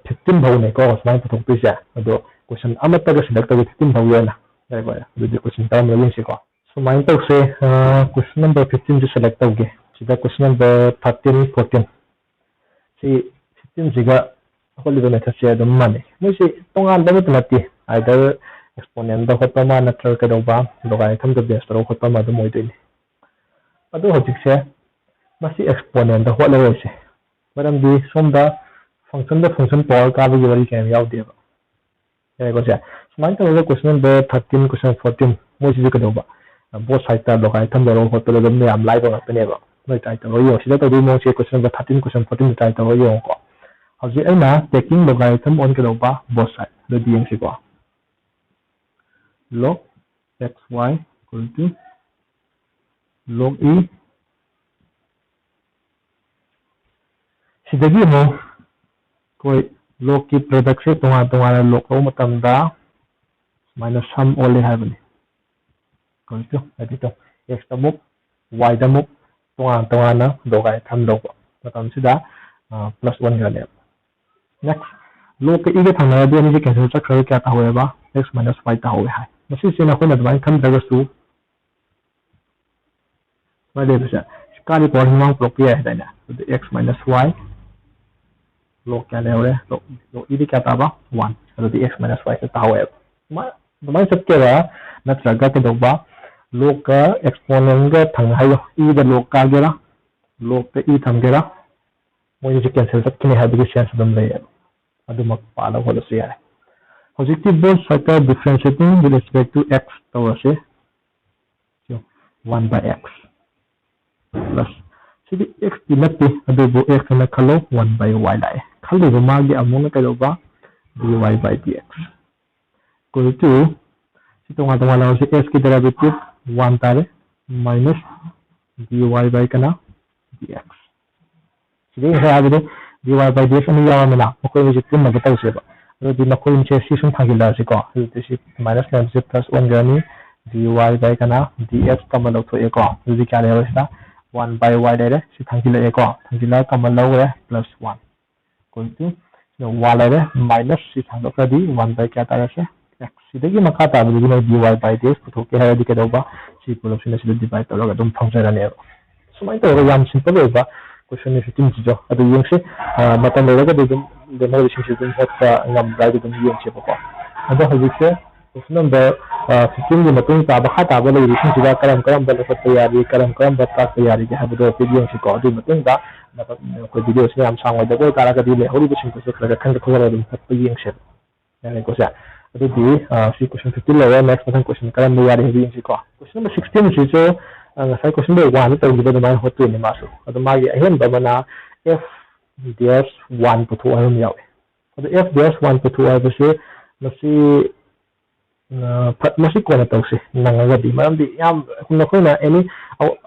fifteen ꯐꯥꯎꯅꯦꯀꯣ ꯁꯨꯃꯥꯏꯅ ꯄꯨꯊꯣꯛꯇꯣꯏꯁꯦ꯫ ꯑꯗꯣ question ꯑꯃꯠꯇꯒ select ꯇꯧꯒꯦ fifteen ꯐꯥꯎꯒꯤ ꯑꯣꯏꯅ꯫ ꯌꯥꯏꯀꯣ? ꯑꯗꯨꯗꯤ question ꯀꯔꯝꯕ ꯌꯦꯡꯁꯤꯀꯣ? ꯁꯨꯃꯥꯏꯅ ꯇꯧꯁꯦ꯫ Question number fifteen ꯁꯦ select ꯇꯧꯒꯦ꯫ ꯁꯤꯗ question number thirteen, fourteen, ꯁꯤ fifteen ꯁꯤꯒ ꯍꯣꯠꯂꯤꯕ method ꯁꯦ ꯑꯗꯨꯝ ꯃꯥꯟꯅꯩ꯫ ꯃꯣꯏꯁꯤ ꯇꯣꯉꯥꯟꯕ ꯑꯃꯠꯇ ꯅꯠꯇꯦ, either exponent ꯗ ꯍꯣꯠꯄ ꯑꯃ ꯅꯠꯇ꯭ꯔꯒ ꯀꯩꯗꯧꯕ logarithm ꯗ base ꯇꯧꯔꯒ ꯍꯣꯠꯄ ꯑꯃ ꯑꯗꯨꯝ ꯑꯣꯏꯗꯣꯏꯅꯤ꯫ ꯑꯗꯣ ꯍꯧꯖꯤꯛꯁꯦ ꯃꯁꯤ exponent ꯗ ꯍꯣꯠꯂꯔꯣꯏꯁꯦ, ꯃꯔꯝꯗꯤ ꯁꯣꯝꯗ function ꯗ function power ꯀꯥꯕꯒꯤ ꯋꯥꯔꯤ ꯀꯌꯥꯝ ꯌꯥꯎꯗꯦꯕ꯫ ꯌꯥꯏꯀꯣ ꯁꯦ? ꯁꯨꯃꯥꯏꯅ ꯇꯧꯔꯒ question number thirteen, question fourteen ꯃꯣꯏꯁꯤꯁꯨ ꯀꯩꯗꯧꯕ? Both side ꯇ logarithm ꯂꯧꯔꯒ ꯍꯣꯠꯄꯗ ꯑꯗꯨꯝ ꯌꯥꯝ ꯂꯥꯏꯕ ꯉꯥꯛꯇꯅꯦꯕ꯫ ꯅꯣꯏ try ꯇꯧꯔꯒ ꯌꯦꯡꯉꯣ꯫ ꯁꯤꯗ ꯇꯧꯗꯣꯏ ꯃꯑꯣꯡꯁꯦ question number thirteen, question fourteen try ꯇꯧꯔꯒ ꯌꯦꯡꯉꯣꯀꯣ꯫ ꯍꯧꯖꯤꯛ ꯑꯩꯅ taking logarithm on ꯀꯩꯗꯧꯕ? Both side꯫ ꯑꯗꯨꯗꯤ ꯌꯦꯡꯁꯤꯀꯣ꯫ Log x y equal to log e꯫ ꯁꯤꯗꯒꯤ ꯑꯃꯨꯛ ꯑꯩꯈꯣꯏ log ꯀꯤ product ꯁꯦ ꯇꯣꯉꯥꯟ ꯇꯣꯉꯥꯟꯅ log ꯂꯧꯕ ꯃꯇꯝꯗ ꯁꯨꯃꯥꯏꯅ sum ꯑꯣꯜꯂꯦ ꯍꯥꯏꯕꯅꯤ꯫ Equal to, ꯍꯥꯏꯗꯤ x ꯇ ꯑꯃꯨꯛ y ꯗ ꯑꯃꯨꯛ ꯇꯣꯉꯥꯟ ꯇꯣꯉꯥꯟꯅ logarithm ꯂꯧꯕ ꯃꯇꯝꯁꯤꯗ plus ꯑꯣꯟꯈ꯭ꯔꯅꯦꯕ꯫ Next, log ꯀ e ꯒ ꯊꯪꯅꯔꯗꯤ ꯑꯅꯤꯁꯤ cancel ꯆꯠꯈ꯭ꯔꯒ ꯀꯌꯥ ꯇꯥꯍꯧꯋꯦꯕ? X minus y ꯇꯥꯍꯧꯋꯦ ꯍꯥꯏ꯫ ꯃꯁꯤꯁꯦ ꯅꯈꯣꯏꯅ ꯑꯗꯨꯃꯥꯏꯅ ꯈꯟꯗ꯭ꯔꯒꯁꯨ ꯁꯨꯃꯥꯏꯅ ꯂꯩꯕꯁꯦ ꯀꯥꯗꯤ power ꯁꯤ ꯃꯃꯥꯡ ꯄꯨꯔꯛꯄ ꯌꯥꯏ ꯍꯥꯏꯗꯥꯏꯅꯦ? ꯑꯗꯨꯗꯤ x minus y, log ꯀꯌꯥ ꯂꯩꯍꯧꯔꯦ? Log, log e ꯗꯤ ꯀꯌꯥ ꯇꯥꯕ? One꯫ ꯑꯗꯨꯗꯤ x minus y ꯁꯦ ꯇꯥꯍꯧꯋꯦꯕ꯫ ꯁꯨꯃꯥꯏ-, ꯑꯗꯨꯃꯥꯏꯅ ꯆꯠꯀꯦꯔꯥ ꯅꯠꯇ꯭ꯔꯒ ꯀꯩꯗꯧꯕ? Log ꯀ exponent ꯒ ꯊꯪꯅ ꯍꯥꯏꯌꯣ꯫ E ꯗ log ꯀꯥꯒꯦꯔꯥ, log ꯇ e ꯊꯝꯒꯦꯔꯥ, ꯃꯣꯏꯅꯤꯁꯦ cancel ꯆꯠꯈꯤꯅꯤ ꯍꯥꯏꯕꯒꯤ sense ꯑꯗꯨꯝ ꯂꯩꯌꯦꯕ꯫ ꯑꯗꯨꯃꯛ ꯄꯥꯜꯂꯒ ꯍꯣꯠꯂꯁꯨ ꯌꯥꯔꯦ꯫ ꯍꯧꯖꯤꯛꯇꯤ both side ꯇ differentiating with respect to x ꯇꯧꯔꯁꯤ꯫ One by x plus, ꯁꯤꯗꯤ x ꯇꯤ ꯅꯠꯇꯦ, ꯑꯗꯨꯕꯨ x ꯍꯥꯏꯅ ꯈꯜꯂꯣ, one by y ꯂꯥꯛꯑꯦ꯫ ꯈꯜꯂꯤꯕ ꯃꯥꯒꯤ ꯑꯃꯨꯛꯅ ꯀꯩꯗꯧꯕ? Dy by dx equal to, ꯁꯤ ꯇꯣꯉꯥꯟ ꯇꯣꯉꯥꯟꯅ ꯂꯧꯔꯁꯤ, x ꯀꯤ derivative one ꯇꯥꯔꯦ, minus dy by ꯀꯅꯥ? Dx꯫ ꯁꯤꯗꯩ ꯉꯁꯥꯏ ꯍꯥꯏꯕꯗꯣ dy by dx ꯑꯅꯤ ꯌꯥꯎꯔꯝꯃꯤꯅ, ꯃꯈꯣꯏ ꯑꯅꯤꯁꯦ ꯄꯨꯟꯅꯕ ꯇꯧꯁꯦꯕ꯫ ꯑꯗꯨꯗꯤ ꯃꯈꯣꯏ ꯑꯅꯤꯁꯦ ꯁꯤ ꯁꯨꯝ ꯊꯥꯡꯖꯤꯜꯂꯛꯑꯁꯤꯀꯣ꯫ ꯑꯗꯨꯗꯤ ꯁꯤ minus ꯂꯩꯔꯝꯕꯁꯦ plus ꯑꯣꯟꯈ꯭ꯔꯅꯤ꯫ Dy by ꯀꯅꯥ? Dx ꯀꯃꯟ ꯂꯧꯊꯣꯛꯑꯦꯀꯣ꯫ ꯑꯗꯨꯗꯤ ꯀꯌꯥ ꯂꯩꯍꯧꯔꯦ ꯁꯤꯗ? one by y ꯂꯩꯔꯦ꯫ ꯁꯤ ꯊꯥꯡꯖꯤꯜꯂꯛꯑꯦꯀꯣ꯫ ꯊꯥꯡꯖꯤꯜꯂꯒ common ꯂꯧꯈ꯭ꯔꯦ, plus one equal to ꯁꯤꯅ one ꯂꯩꯔꯦ꯫ Minus ꯁꯤ ꯊꯥꯡꯗꯣꯛꯈ꯭ꯔꯗꯤ one by ꯀꯌꯥ ꯇꯥꯔꯁꯦ? X꯫ ꯁꯤꯗꯒꯤ ꯃꯈꯥ ꯇꯥꯕꯗꯨꯗꯤ ꯅꯣꯏ dy by dx ꯄꯨꯊꯣꯛꯀꯦ ꯍꯥꯏꯔꯗꯤ ꯀꯩꯗꯧꯕ? ꯁꯤ ꯄꯨꯂꯞꯁꯤꯅ ꯁꯤꯗ divide ꯇꯧꯔꯒ ꯑꯗꯨꯝ ꯐꯪꯖꯔꯅꯦꯕ꯫ ꯁꯨꯃꯥꯏꯅ ꯇꯧꯔꯒ ꯌꯥꯝ simple ꯑꯣꯏꯕ question fifteen ꯁꯤꯁꯨ ꯑꯗꯨ ꯌꯦꯡꯁꯤ꯫ ꯑ, ꯃꯇꯝ ꯂꯩꯔꯒꯗꯤ ꯑꯗꯨꯝ ꯂꯦꯝꯍꯧꯔꯤꯁꯤꯡꯁꯤ ꯑꯗꯨꯝ ꯍꯣꯠꯄ ꯉꯝꯕ꯭ꯔꯥ ꯍꯥꯏꯗꯨ ꯑꯗꯨꯝ ꯌꯦꯡꯁꯦꯕꯀꯣ꯫ ꯑꯗꯣ ꯍꯧꯖꯤꯛꯁꯦ question number, ꯑ, fifteen ꯒꯤ ꯃꯇꯨꯡ ꯇꯥꯕ ꯃꯈꯥ ꯇꯥꯕ ꯂꯩꯔꯤꯕꯁꯤꯡꯁꯤꯗ ꯀꯔꯝ ꯀꯔꯝꯕ ꯂꯧꯈꯠꯄ ꯌꯥꯔꯤ, ꯀꯔꯝ ꯀꯔꯝꯕ ꯇꯥꯛꯄ ꯌꯥꯔꯤꯒꯦ ꯍꯥꯏꯕꯗꯣ ꯍꯥꯏꯐꯦꯠ ꯌꯦꯡꯁꯤꯀꯣ꯫ ꯑꯗꯨꯒꯤ ꯃꯇꯨꯡꯗ ꯑꯩꯈꯣꯏ video ꯁꯤꯅ ꯌꯥꯝ ꯁꯥꯡꯉꯣꯏꯗꯕ ꯑꯣꯏꯇꯥꯔꯒꯗꯤ ꯂꯩꯍꯧꯔꯤꯕꯁꯤꯡꯗꯨꯁꯨ ꯈꯔ ꯈꯔ ꯈꯪꯗ ꯈꯣꯠꯇꯅ ꯑꯗꯨꯝ ꯍꯣꯠꯄ ꯌꯦꯡꯁꯦꯕ꯫ ꯌꯥꯔꯦꯀꯣ ꯁꯦ? ꯑꯗꯨꯗꯤ, ꯑ, ꯁꯤ question fifteen ꯂꯩꯔꯦ꯫ Next ꯃꯊꯪ question ꯀꯔꯝꯕ ꯌꯥꯔꯤ ꯍꯥꯏꯕ ꯌꯦꯡꯁꯤꯀꯣ꯫ Question number sixteen ꯁꯤꯁꯨ, ꯑ, ꯉꯁꯥꯏ question number one ꯗ ꯇꯧꯈꯤꯕ ꯑꯗꯨꯃꯥꯏꯅ ꯍꯣꯠꯇꯣꯏꯅꯦ ꯃꯥꯁꯨ꯫ ꯑꯗꯣ ꯃꯥꯒꯤ ꯑꯍꯦꯟꯕ ꯑꯃꯅ f dash one ꯄꯨꯊꯣꯛꯑꯣ ꯍꯥꯏꯕ ꯑꯃ ꯌꯥꯎꯋꯦ꯫ ꯑꯗꯣ f dash one ꯄꯨꯊꯣꯛꯑꯣ ꯍꯥꯏꯕꯁꯦ ꯃꯁꯤ, ꯑ, ꯐꯠ-, ꯃꯁꯤ ꯀꯣꯟꯅ ꯇꯧꯁꯤ ꯅꯪꯉꯒꯗꯤ꯫ ꯃꯔꯝꯗꯤ ꯌꯥꯝ ꯅꯈꯣꯏꯅ any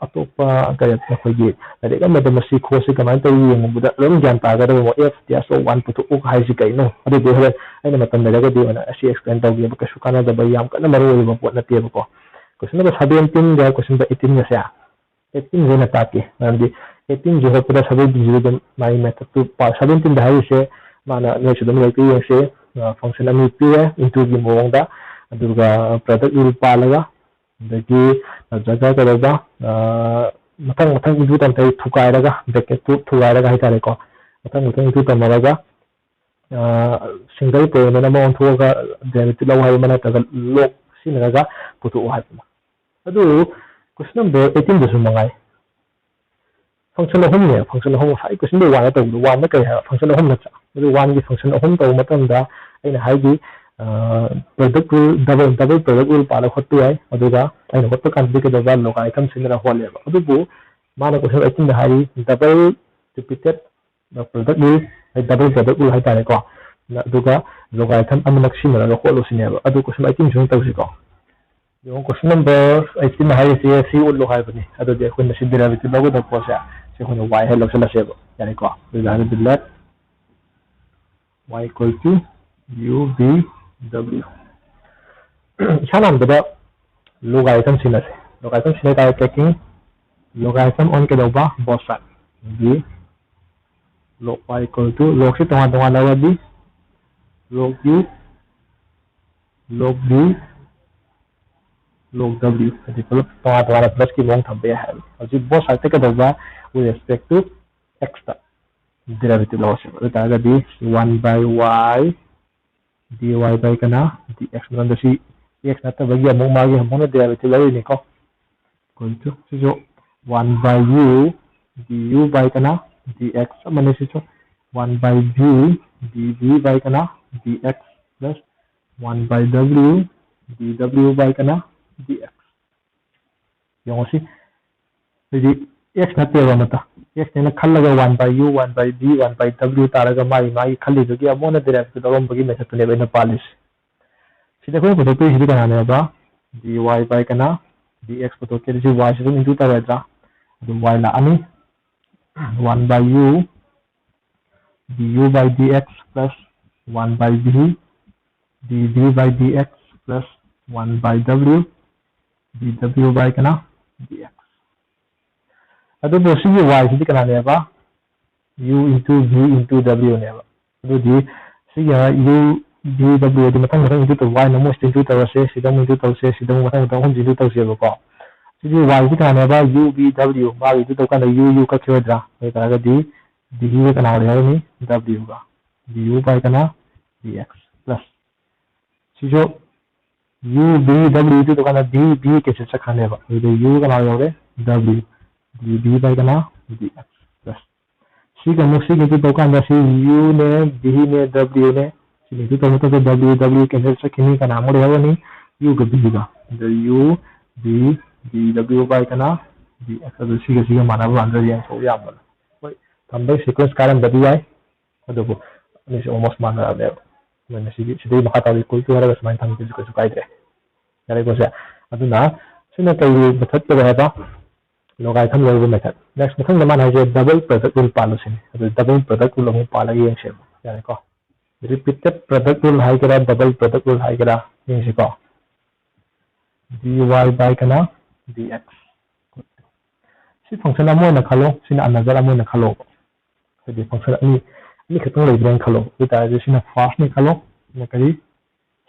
ꯑꯇꯣꯞꯄ ꯀꯔꯤ ꯑꯩꯈꯣꯏꯒꯤ ꯂꯥꯏꯔꯤꯛ ꯑꯃꯗ ꯃꯁꯤ ꯈꯣꯠꯁꯤ ꯀꯃꯥꯏꯅ ꯇꯧꯏ ꯌꯦꯡꯉꯨꯕꯗ ꯑꯗꯨꯝ ꯒ꯭ꯌꯥꯟ ꯇꯥꯒꯗꯕ꯫ F dash one ꯄꯨꯊꯣꯛꯎ ꯍꯥꯏꯁꯤ ꯀꯩꯅꯣ? ꯑꯗꯨꯗꯤ ꯍꯣꯔꯦꯟ ꯑꯩꯅ ꯃꯇꯝ ꯂꯩꯔꯒꯗꯤ ꯑꯣꯏꯅ ꯑꯁꯤ explain ꯇꯧꯒꯦꯕ꯫ ꯀꯩꯁꯨ ꯀꯥꯟꯅꯗꯕ, ꯌꯥꯝ ꯀꯟꯅ ꯃꯔꯨ ꯑꯣꯏꯕ ꯄꯣꯠ ꯅꯠꯇꯦꯕꯀꯣ꯫ Question number seventeen ꯒ question number eighteen ꯒꯁꯦ, eighteen ꯁꯦ ꯑꯩꯅ ꯇꯥꯛꯀꯦ꯫ ꯃꯔꯝꯗꯤ eighteen ꯁꯦ ꯍꯣꯠꯄꯗ seventeen ꯁꯤꯁꯨ ꯑꯗꯨꯝ ꯃꯥꯒꯤ method ꯇꯨ ꯄꯥꯎ꯫ Seventeen ꯗ ꯍꯥꯏꯔꯤꯁꯦ ꯃꯥꯅ ꯅꯣꯏꯁꯨ ꯑꯗꯨꯝ ꯂꯩꯕꯤꯌꯨ ꯌꯦꯡꯁꯦ꯫ ꯑ, function ꯑꯅꯤ ꯄꯤꯔꯦ, into ꯒꯤ ꯃꯑꯣꯡꯗ, ꯑꯗꯨꯒ product rule ꯄꯥꯜꯂꯒ, ꯑꯗꯒꯤ ꯅꯠꯇ꯭ꯔꯒ ꯀꯩꯗꯧꯕ, ꯑ, ꯃꯊꯪ ꯃꯊꯪ into ꯇꯝꯊꯩ ꯊꯨꯒꯥꯏꯔꯒ, bracket ꯇꯨ ꯊꯨꯒꯥꯏꯔꯒ ꯍꯥꯏꯇꯥꯔꯦꯀꯣ꯫ ꯃꯊꯪ ꯃꯊꯪ into ꯇꯝꯃꯔꯒ, ꯑ, single point ꯑꯃ ꯑꯣꯟꯊꯣꯛꯑꯒ derivative ꯂꯧ ꯍꯥꯏꯕ ꯑꯃ ꯅꯠꯇ꯭ꯔꯒ log ꯁꯤꯖꯤꯟꯅꯔꯒ ꯄꯨꯊꯣꯛꯑꯣ ꯍꯥꯏꯕ ꯑꯃ꯫ ꯑꯗꯨ question number eighteen ꯗꯁꯨ ꯃꯉꯥꯏ꯫ Function ꯑꯍꯨꯝꯅꯦ, function ꯑꯍꯨꯝ ꯉꯁꯥꯏ question number one ꯗ ꯇꯧꯕꯗꯣ, one ꯗ ꯀꯔꯤ ꯍꯥꯏꯕ? Function ꯑꯍꯨꯝ ꯅꯠꯇ꯭ꯔꯥ? ꯑꯗꯨ one ꯒꯤ function ꯑꯍꯨꯝ ꯇꯧꯕ ꯃꯇꯝꯗ ꯑꯩꯅ ꯍꯥꯏꯗꯤ, ꯑ, product rule, double, double product rule ꯄꯥꯜꯂꯒ ꯍꯣꯠꯄ ꯌꯥꯏ꯫ ꯑꯗꯨꯒ ꯑꯩꯅ ꯍꯣꯠꯄ ꯀꯥꯟꯗꯗꯤ ꯀꯩꯗꯧꯕ? Logarithm ꯁꯤꯖꯤꯟꯅꯔ ꯍꯣꯠꯂꯦꯕ꯫ ꯑꯗꯨꯕꯨ ꯃꯥꯅ question eighteen ꯗ ꯍꯥꯏꯔꯤ, double repeated product rule, double product rule ꯍꯥꯏꯇꯥꯔꯦꯀꯣ꯫ ꯑꯗꯨꯒ logarithm ꯑꯅꯤꯃꯛ ꯁꯤꯖꯤꯟꯅꯔꯒ ꯍꯣꯠꯂꯨ ꯁꯤꯅꯦꯕ꯫ ꯑꯗꯨ question eighteen ꯁꯨ ꯇꯧꯁꯤꯀꯣ꯫ ꯌꯦꯡꯉꯣ, question number eighteen ꯍꯥꯏꯔꯤꯁꯦ ꯁꯤ ꯎꯠꯂꯨ ꯍꯥꯏꯕꯅꯤ꯫ ꯑꯗꯨꯗꯤ ꯑꯩꯈꯣꯏꯅ ꯁꯤ derivative ꯂꯧꯒꯗꯕ ꯄꯣꯠꯁꯦ ꯁꯤ ꯑꯩꯈꯣꯏꯅ y ꯍꯦꯛ ꯂꯧꯁꯤꯜꯂꯁꯦꯕ꯫ ꯌꯥꯔꯦꯀꯣ? ꯑꯗꯨꯗ ꯍꯥꯏꯔꯗꯤ let y equal to u v w꯫ Ishan ꯍꯥꯟꯕꯗ logarithm ꯁꯤꯖꯤꯟꯅꯁꯦ꯫ Logarithm ꯁꯤꯖꯤꯟꯅ ꯇꯥꯔꯦ, taking Logarithm on ꯀꯩꯗꯧꯕ? Both side. D log y equal to, log ꯁꯤ ꯇꯣꯉꯥꯟ ꯇꯣꯉꯥꯟ ꯂꯧꯔꯗꯤ log u, log v, log w, ꯍꯥꯏꯗꯤ ꯄꯨꯂꯞ ꯇꯣꯉꯥꯟ ꯇꯣꯉꯥꯟꯅ plus ꯀꯤ ꯃꯑꯣꯡ ꯊꯝꯕ ꯌꯥꯏ ꯍꯥꯏꯕ꯫ ꯍꯧꯖꯤꯛ both side ꯇ ꯀꯩꯗꯧꯕ? With respect to x ꯇ derivative ꯂꯧꯔꯁꯦꯕ꯫ ꯑꯗꯨ ꯑꯣꯏ ꯇꯥꯔꯒꯗꯤ one by y dy by ꯀꯅꯥ? Dx꯫ ꯃꯔꯝꯗꯤ ꯁꯤ x ꯅꯠꯇꯕꯒꯤ ꯑꯃꯨꯛ ꯃꯥꯒꯤ ꯑꯃꯨꯛ ꯍꯟꯅ derivative ꯂꯧꯔꯤꯅꯤꯀꯣ꯫ Equal to, ꯁꯤꯁꯨ one by u du by ꯀꯅꯥ? Dx꯫ ꯆꯞ ꯃꯥꯟꯅꯩ ꯁꯤꯁꯨ, one by v dv by ꯀꯅꯥ? Dx plus one by w dw by ꯀꯅꯥ? Dx꯫ ꯌꯦꯡꯉꯣ ꯁꯤ, ꯍꯥꯏꯗꯤ x ꯅꯠꯇꯦꯕ ꯑꯃꯠꯇ, x ꯅꯦꯅ ꯈꯜꯂꯒ one by u, one by v, one by w ꯇꯥꯔꯒ ꯃꯥꯒꯤ ꯃꯥꯒꯤ ꯈꯜꯂꯤꯗꯨꯒꯤ ꯑꯃꯨꯛ ꯍꯟꯅ derivative ꯂꯧꯔꯝꯕꯒꯤ method ꯇꯨꯅꯦꯕ ꯑꯩꯅ ꯄꯥꯜꯂꯤꯁꯦ꯫ ꯁꯤꯗ ꯑꯩꯈꯣꯏꯅ ꯄꯨꯊꯣꯛꯇꯣꯏꯁꯤꯗꯤ ꯀꯅꯥꯅꯦꯕ? Dy by ꯀꯅꯥ? Dx ꯄꯨꯊꯣꯛꯀꯦ꯫ ꯑꯗꯨꯗꯤ y ꯁꯤ ꯑꯗꯨꯝ into ꯇꯧꯔꯗ꯭ꯔꯥ? ꯑꯗꯨꯝ y ꯂꯥꯛꯑꯅꯤ꯫ One by u du by dx plus one by v dv by dx plus one by w dw by ꯀꯅꯥ? Dx꯫ ꯑꯗꯨꯕꯨ ꯁꯤꯒꯤ y ꯁꯤꯗꯤ ꯀꯅꯥꯅꯦꯕ? U into v into w ꯅꯦꯕ꯫ ꯑꯗꯨꯗꯤ ꯁꯤꯒꯤ u v w ꯑꯗꯨ ꯃꯊꯪ ꯃꯊꯪ into ꯇꯧ, y ꯅ ꯑꯃꯨꯛ into ꯇꯧꯔꯁꯦ, ꯁꯤꯗ ꯑꯃꯨꯛ into ꯇꯧꯁꯦ, ꯁꯤꯗ ꯑꯃꯨꯛ ꯃꯊꯪ ꯃꯊꯪ ꯑꯍꯨꯝꯁꯦ into ꯇꯧꯁꯦꯕꯀꯣ꯫ ꯁꯤꯒꯤ y ꯁꯤ ꯀꯅꯥꯅꯦꯕ? U v w꯫ ꯃꯥꯒꯤ into ꯇꯧꯀꯥꯟꯗ u u ꯀꯛꯈꯤꯔꯣꯏꯗ꯭ꯔꯥ? ꯑꯗꯨ ꯑꯣꯏ ꯇꯥꯔꯒꯗꯤ dv ꯀꯅꯥ ꯂꯩꯍꯧꯔꯅꯤ? W ꯒ꯫ Du by ꯀꯅꯥ? Dx plus ꯁꯤꯁꯨ u v w into ꯇꯧꯀꯥꯟꯗ d v cancel ꯆꯠꯈ꯭ꯔꯅꯦꯕ꯫ ꯑꯗꯨꯗ u ꯀꯅꯥ ꯌꯧꯔꯦ? W꯫ Dv by ꯀꯅꯥ? Dx plus ꯁꯤꯒ ꯑꯃꯨꯛ ꯁꯤꯒ into ꯇꯧꯀꯥꯟꯗ ꯁꯤ u ꯅꯦ, v ꯅꯦ, w ꯅꯦ, ꯁꯤꯅ into ꯇꯧꯕ ꯃꯇꯝꯗ w w cancel ꯆꯠꯈꯤꯅꯤ, ꯀꯅꯥ ꯑꯃꯨꯛ ꯂꯩꯍꯧꯔꯅꯤ? U ꯒ v ꯒ꯫ ꯑꯗ u v dw by ꯀꯅꯥ? Dx꯫ ꯑꯗꯨ ꯁꯤꯒ ꯁꯤꯒ ꯃꯥꯟꯅꯕ ꯃꯥꯟꯅꯗꯕ ꯌꯦꯡꯊꯣꯛꯎ ꯌꯥꯝꯕꯅ꯫ ꯍꯣꯏ, ꯊꯝꯕꯩ sequence ꯀꯥꯏꯔꯝꯕꯗꯤ ꯌꯥꯏ, ꯑꯗꯨꯕꯨ ꯑꯅꯤꯁꯤ almost ꯃꯥꯟꯅꯔꯕꯅꯦꯕ꯫ ꯑꯗꯨꯅ ꯁꯤꯒꯤ, ꯁꯤꯗꯩ ꯃꯈꯥ ꯇꯥꯕꯗꯤ equal to ꯍꯥꯏꯔꯒ ꯁꯨꯃꯥꯏꯅ ꯊꯝꯕꯁꯨ ꯀꯩꯁꯨ ꯀꯥꯏꯗ꯭ꯔꯦ꯫ ꯌꯥꯔꯦꯀꯣ ꯁꯦ? ꯑꯗꯨꯅ ꯁꯤꯅ ꯀꯩ method ꯀꯧꯋꯦ ꯍꯥꯏꯕ? Logarithm ꯂꯧꯕ method꯫ Next ꯃꯊꯪꯗ ꯃꯥꯅ ꯍꯥꯏꯁꯦ double product rule ꯄꯥꯜꯂꯨ ꯁꯤꯅꯤ꯫ ꯑꯗꯨ double product rule ꯑꯃꯨꯛ ꯄꯥꯜꯂꯒ ꯌꯦꯡꯁꯦꯕ꯫ ꯌꯥꯔꯦꯀꯣ? Repeated product rule ꯍꯥꯏꯒꯦꯔꯥ, double product rule ꯍꯥꯏꯒꯦꯔꯥ, ꯌꯦꯡꯁꯤꯀꯣ꯫ Dy by ꯀꯅꯥ? Dx꯫ ꯁꯤ function ꯑꯃ ꯑꯣꯏꯅ ꯈꯜꯂꯣ, ꯁꯤꯅ another ꯑꯃ ꯑꯣꯏꯅ ꯈꯜꯂꯣꯕ꯫ ꯍꯥꯏꯗꯤ function ꯑꯅꯤ, ꯑꯅꯤꯈꯛꯇꯪ ꯂꯩꯕ꯭ꯔꯦꯅ ꯈꯜꯂꯣ꯫ ꯑꯗꯨ ꯑꯣꯏꯇꯥꯔꯗꯤ ꯁꯤꯅ first ꯅꯦ ꯈꯜꯂꯣ, ꯁꯤꯅ ꯀꯔꯤ?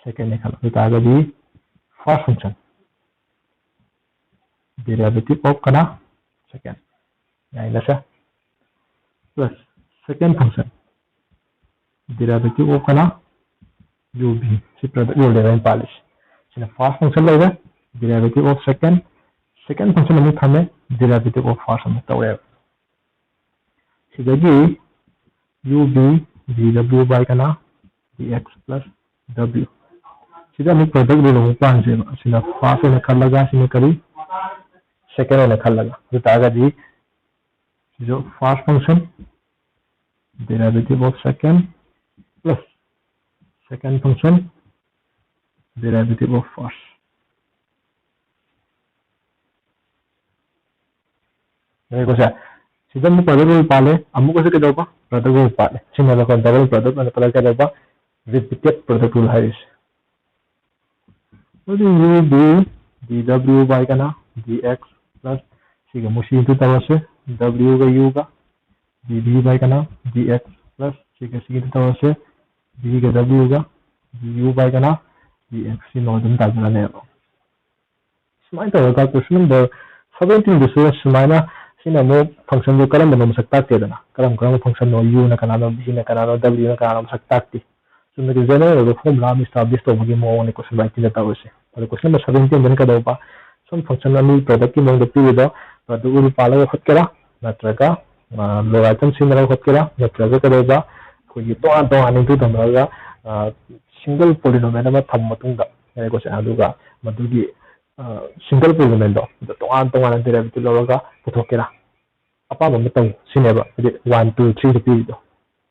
Second ꯅꯦ ꯈꯜꯂꯣ꯫ ꯑꯗꯨ ꯑꯣꯏꯇꯥꯔꯒꯗꯤ first function derivative of ꯀꯅꯥ? Second꯫ ꯌꯥꯏꯅ ꯁꯦ? Plus second function derivative of ꯀꯅꯥ? U V꯫ ꯁꯤ product rule ꯅꯦꯕ ꯑꯩꯅ ꯄꯥꯜꯂꯤꯁꯦ꯫ ꯁꯤꯅ first function ꯂꯩꯔꯦ, derivative of second, second function ꯑꯃꯨꯛ ꯊꯝꯃꯦ, derivative of first ꯑꯃꯨꯛ ꯇꯧꯔꯦꯕ꯫ ꯁꯤꯗꯒꯤ U V dw by ꯀꯅꯥ? Dx plus W꯫ ꯁꯤꯗ ꯑꯃꯨꯛ product rule ꯑꯃꯨꯛ ꯄꯥꯟꯁꯦꯕ꯫ ꯁꯤꯅ first ꯑꯣꯏꯅ ꯈꯜꯂꯒ, ꯁꯤꯅ ꯀꯔꯤ? Second ꯑꯣꯏꯅ ꯈꯜꯂꯒ꯫ ꯑꯗꯨ ꯇꯥꯔꯒꯗꯤ ꯁꯤꯁꯨ first function derivative of second plus second function derivative of first꯫ ꯌꯥꯔꯦꯀꯣ ꯁꯦ? ꯁꯤꯗ ꯑꯃꯨꯛ product rule ꯄꯥꯜꯂꯦ, ꯑꯃꯨꯛꯀꯁꯨ ꯀꯩꯗꯧꯕ? Product rule ꯄꯥꯜꯂꯦ꯫ ꯁꯤꯅ double product ꯑꯣꯏꯅ ꯄꯥꯜꯂꯛꯀꯗꯧꯕ repeated product rule ꯍꯥꯏꯔꯤꯁꯦ꯫ ꯑꯗꯨꯗꯤ U V dw by ꯀꯅꯥ? Dx plus ꯁꯤꯒ ꯑꯃꯨꯛ ꯁꯤ into ꯇꯧꯔꯁꯦ, W ꯒ U ꯒ, dv by ꯀꯅꯥ? Dx plus ꯁꯤꯒ ꯁꯤ into ꯇꯧꯔꯁꯦ, V ꯒ W ꯒ, du by ꯀꯅꯥ? Dx꯫ ꯁꯤ ꯂꯣꯏ ꯑꯗꯨꯝ ꯇꯥꯟꯅꯔꯅꯦꯕ꯫ ꯁꯨꯃꯥꯏꯅ ꯇꯧꯔꯒ question number seventeen ꯗꯁꯨ ꯁꯨꯃꯥꯏꯅ ꯁꯤꯅ ꯑꯃꯨꯛ function ꯗꯨ ꯀꯔꯝꯕꯅꯣ ꯃꯁꯛ ꯇꯥꯛꯇꯦꯗꯅ꯫ ꯀꯔꯝ ꯀꯔꯝꯕ function ꯅꯣ, U ꯅ ꯀꯅꯥꯅꯣ, V ꯅ ꯀꯅꯥꯅꯣ, W ꯅ ꯀꯅꯥꯅꯣ ꯃꯁꯛ ꯇꯥꯛꯇꯦ꯫ ꯆꯨꯝꯅꯒꯤ general ꯑꯣꯏꯕ formula ꯑꯃ establish ꯇꯧꯕꯒꯤ ꯃꯑꯣꯡꯅꯤ question nineteen ꯗ ꯇꯧꯔꯤꯁꯦ꯫ ꯑꯗꯣ question number seventeen ꯗꯅ ꯀꯩꯗꯧꯕ? ꯁꯨꯝ function ꯑꯅꯤ product ꯀꯤ ꯃꯑꯣꯡꯗ ꯄꯤꯔꯤꯗꯣ, product rule ꯄꯥꯜꯂꯒ ꯍꯣꯠꯀꯦꯔꯥ, ꯅꯠꯇ꯭ꯔꯒ, ꯑ, logarithm ꯁꯤꯖꯤꯟꯅꯔꯒ ꯍꯣꯠꯀꯦꯔꯥ, ꯅꯠꯇ꯭ꯔꯒ ꯀꯩꯗꯧꯕ? ꯑꯩꯈꯣꯏꯒꯤ ꯇꯣꯉꯥꯟ ꯇꯣꯉꯥꯟꯅ into ꯊꯝꯃꯒ, ꯑ, single polynomial ꯑꯃ ꯊꯝꯕ ꯃꯇꯨꯡꯗ, ꯌꯥꯔꯦꯀꯣ ꯁꯦ? ꯑꯗꯨꯒ ꯃꯗꯨꯒꯤ, ꯑ, single polynomial ꯗꯣ ꯑꯗꯨ ꯇꯣꯉꯥꯟ ꯇꯣꯉꯥꯟꯅ derivative ꯂꯧꯔꯒ ꯄꯨꯊꯣꯛꯀꯦꯔꯥ? ꯑꯄꯥꯝꯕ ꯑꯃ ꯇꯧ ꯁꯤꯅꯦꯕ, ꯍꯥꯏꯗꯤ one, two, three ꯗ ꯄꯤꯔꯤꯗꯣ꯫